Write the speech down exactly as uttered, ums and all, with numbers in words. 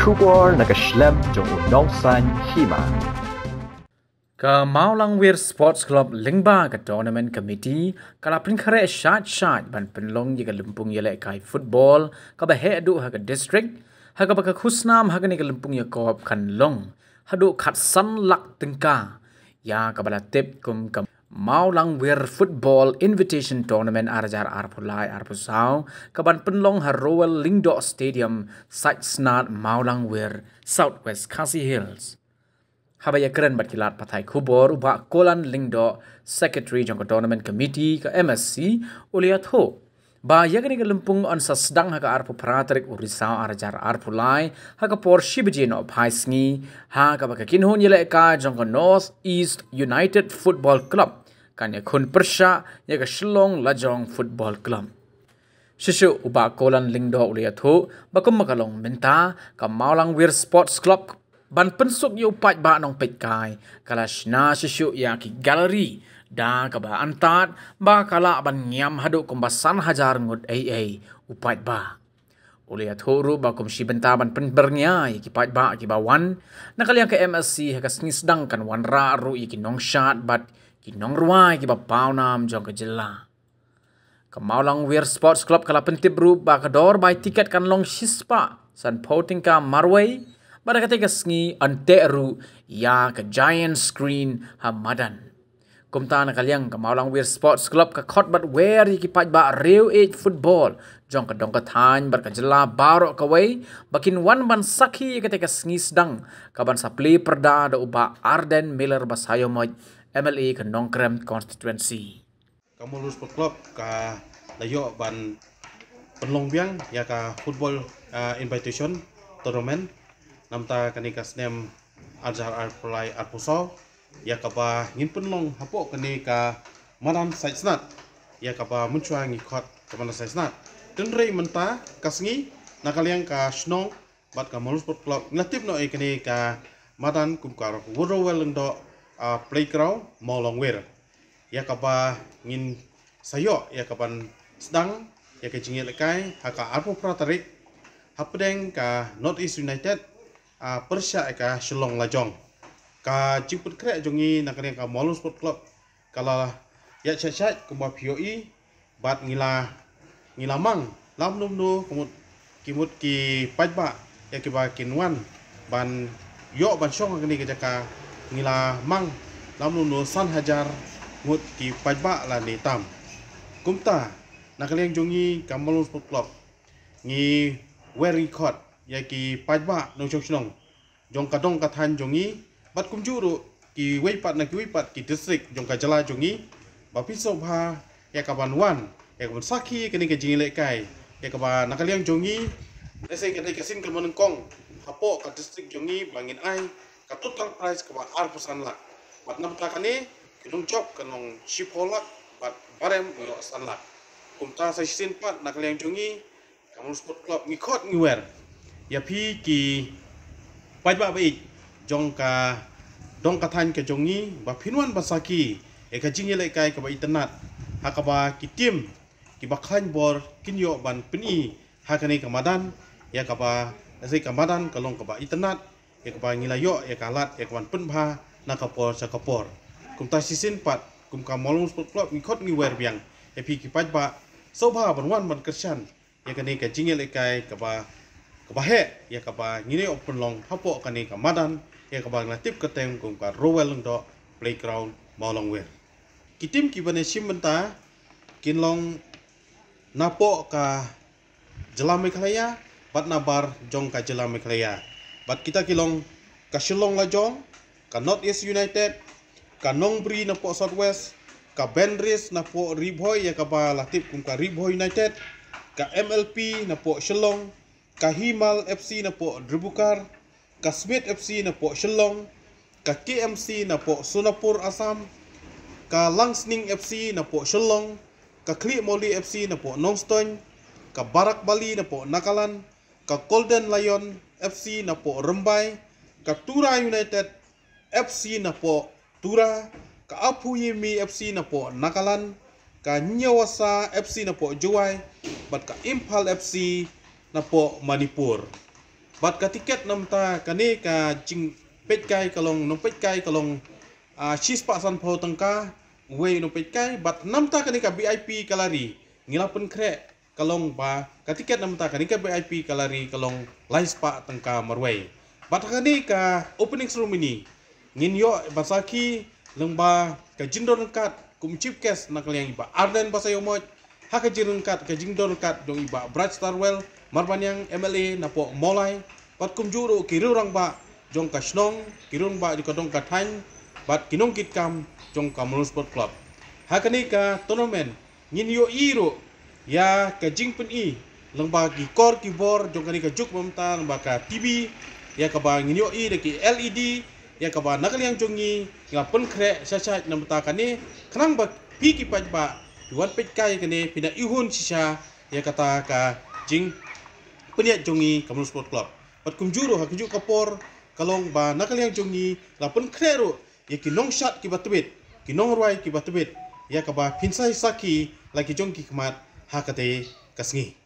Khubor na ka shlem jong u nongsan hima. Ka Mawlangwir Sports Club lyngba ka Tournament Committee ka la pynkhreh shait shait ban pynlong ïa ka lympung ïalehkai football kaba heh duh ha ka district, ha kaba ka khusnam ha kane ka lympung ïakob kan long haduh khatsan lak tyngka ïa kaba la tip kum ka Mawlangwir Football Invitation Tournament ar hajar arphew lai arphew saw, kaban pynlong ha Rowell Lyngdoh Stadium, Saitsnat, Mawlangwir, South West Khasi Hills. Haba ïakren bad ki lad pathai khubor, u Bah Kolan Lyngdoh, Secretary jong ka Tournament Committee ka M S C, u la ïathuh ba ïa kane ka lympung yn sa sdang ha ka arphew phra tarik u Risaw ar hajar arphew lai ha ka por shi baje nohphai sngi, ha kaba ka kynhun ïalehkai jong ka North East United Football Club kan ïakhun pyrshah ïa ka Shillong Lajong Football Club. Shisha u Bah Kolan Lyngdoh u la ïathuh ba kum ma ka long mynta, ka Mawlangwir Sports Club ban pynsuk ïa u paidbah nongpeitkai ka la shna shisha ïa ki gallery da kaba antad ba ka lah ban ngiam haduh kumba san hajar ngut ei ei u paidbah. U la ïathuh ruh ba kum shi bynta ban pynbyrngia ïa ki paidbah kiba wan, na ka liang ka M S C ha ka sngi sdang kan wanrah ruh ïa ki nongshad bad ki nongrwai kiba pawnam jong ka jylla. Ka Mawlangwir Sports Club ka la pyntip ruh ba ka dor bai tiket kan long shispah sanphew tyngka marwei, bad ha katei ka sngi yn teh ruh ïa ka giant screen ha madan. Kumta na ka liang ka Mawlangwir Sports Club ka khot bad wer ïa ki paidbah riewieid football jong ka dong ka thaiñ bad ka jylla baroh kawei ba kin wan ban sakhi ïa katei ka sngi sdang kaban sa plie pyrda da u Bah Ardent Miller Basaiawmoit, M L A ka Nongkrem Constituency. Ka Mawlangwir Sports Club ka la ïoh ban pynlong biang ïa ka football, ah, invitation tournament namta kane ka snem ar hajar arphew lai arphew saw, ïa kaba ngin pynlong hapoh kane ka madan Saitsnat, ïa kaba mynshuwa ngi khot ka madan Saitsnat. Tynrai mynta ka sngi na ka liang ka shnong bad ka Mawlangwir Sports Club ngi la tip noh ïa kane ka madan kum ka Rowell Lyngdoh, ah, playground Mawlangwir, ïa kaba ngin sa ïoh ïa kaban sdang ïa ka jingïalehkai ha ka arphew phra tarik hapdeng ka North East United, ah, pyrshah ïa ka Shillong Lajong. Ka jingpynkhreh jong ngi na ka liang ka Mawlangwir Sports Club ka la ïaid shait shait kumba phi ïohi, bad ngi la, ngi la mang la kumno kumno ki mut, ki mut ki paidbah ïa kiba kin wan ban ïoh ban shong ha kane ka jaka, ngi la mang la kumno kumno san hajar ngut ki paidbah lane tam. Kumta na ka liang jong ngi ka Mawlangwir Sports Club ngi wer ngi khot ïa ki paidbah nongshong shnong jong ka dong ka thaiñ jong ngi bad kumjuh ruh kiwei pat na kiwei pat ki district jong ka jylla jong ngi, ba phin sngewbha ïa kaban wan ïa kaban sakhi kane ka jingïalehkai, ïa kaba na ka liang jong ngi, lehse kane ka sien kaba nyngkong hapoh ka district jong ngi ba ngin ai ka total prize kaba arphew san lak. Bad namta kane ki nongjop kan long shiphew lak bad barem u ïoh san lak. Kumta sa shisien pat na ka liang jong ngi ka Mawlangwir Sports Club ngi khot ngi wer ïa phi ki paidbah ba ïeit jong ka dong ka thaiñ ka jong ngi ba phin wan ban sakhi ïa ka jingïalehkai kaba itynnad ha kaba ki team kiba khlaiñ bor kin ïoh ban pyni ha kane ka madan, ïa kaba, lehse ka madan ka long kaba itynnad, ïa kaba ngi la ïoh ïa ka lad ïa kaban pynbha na ka por sha ka por. Kumta shisien pat kum ka Mawlangwir Sports Club ngi khot ngi wer biang ïa phi ki paidbah sngewbha ban wan ban kyrshan ïa kane ka jingïalehkai kaba, kaba heh, ïa kaba ngin ïoh pynlong hapoh kane ka madan ïa kaba ngi la tip kyrteng kum ka Rowell Lyngdoh Playground Mawlangwir. Ki team kiban ïashim bynta kin long napoh ka jylla Meghalaya bad nabar jong ka jylla Meghalaya. Bad kita ki long ka Shillong Lajong, ka North East United, ka Nongbri napoh South West, ka Benris napoh Ri Bhoi ïa kaba la tip kum ka Ri Bhoi United, ka M L P napoh Shillong, ka Himal F C napoh Dribukar, ka Smit F C napoh Shillong, ka K M C napoh Sonapur Assam, ka Langsning F C napoh Shillong, ka Khliehmawlih F C napoh Nongstoiñ, ka Barak Bali napoh Nagaland, ka Golden Lion F C napoh Rymbai, ka Tura United F C napoh Tura, ka Apuyimi F C napoh Nagaland, ka Nyawasa F C napoh Jowai, bad ka Imphal F C napoh Manipur. Bad ka tiket namta kane ka jingpeitkai ka long, nongpeitkai ka long, ah, shispah sanphew tyngka, uwei u nongpeitkai, bad namta kane ka V I P gallery, ngi la pynkhreh ka long ba, ka tiket namta kane ka V I P gallery ka long laispah tyngka marwei. Bad ha kane ka opening ceremony, ngin ïoh ban sakhi lyngba ka jingdon ryngkat kum chief guest na ka liang i Bah Ardent Basaiawmoit, ha ka jingryngkat, ka jingdon ryngkat jong i Bah Brightstarwell Marbaniang M L A napoh Mawlai, bad kumjuh ruh ki riew rangbah jong ka shnong, ki riew rangbah jong ka dong ka thaiñ, bad ki nongkitkam jong ka Mawlung Sport Club. Ha kane ka tournament, ngin ïohi ruh ïa ka jingpyni lyngba ki kor ki bor jong kane ka juk mynta, lyngba ka T V, ïa kaba ngin ïohi da ki L E D, ïa kaba na ka liang jong ngi ngi la pynkhreh sha sha namta kane, khnang ba phi ki paidbah phi wan peitkai kane phin da ihun shisha ïa kata ka jingpynïaid jong ngi ka Mawlung Sport Club. Bad kumjuh ruh ha kajuh ka por ka long ba na ka liang jong ngi la pynkhreh ruh ïa ki nongshad kiba tbit, ki nongrwai kiba tbit, ïa kaba phin sa sakhi la ki jong ki khmat ha katei ka sngi.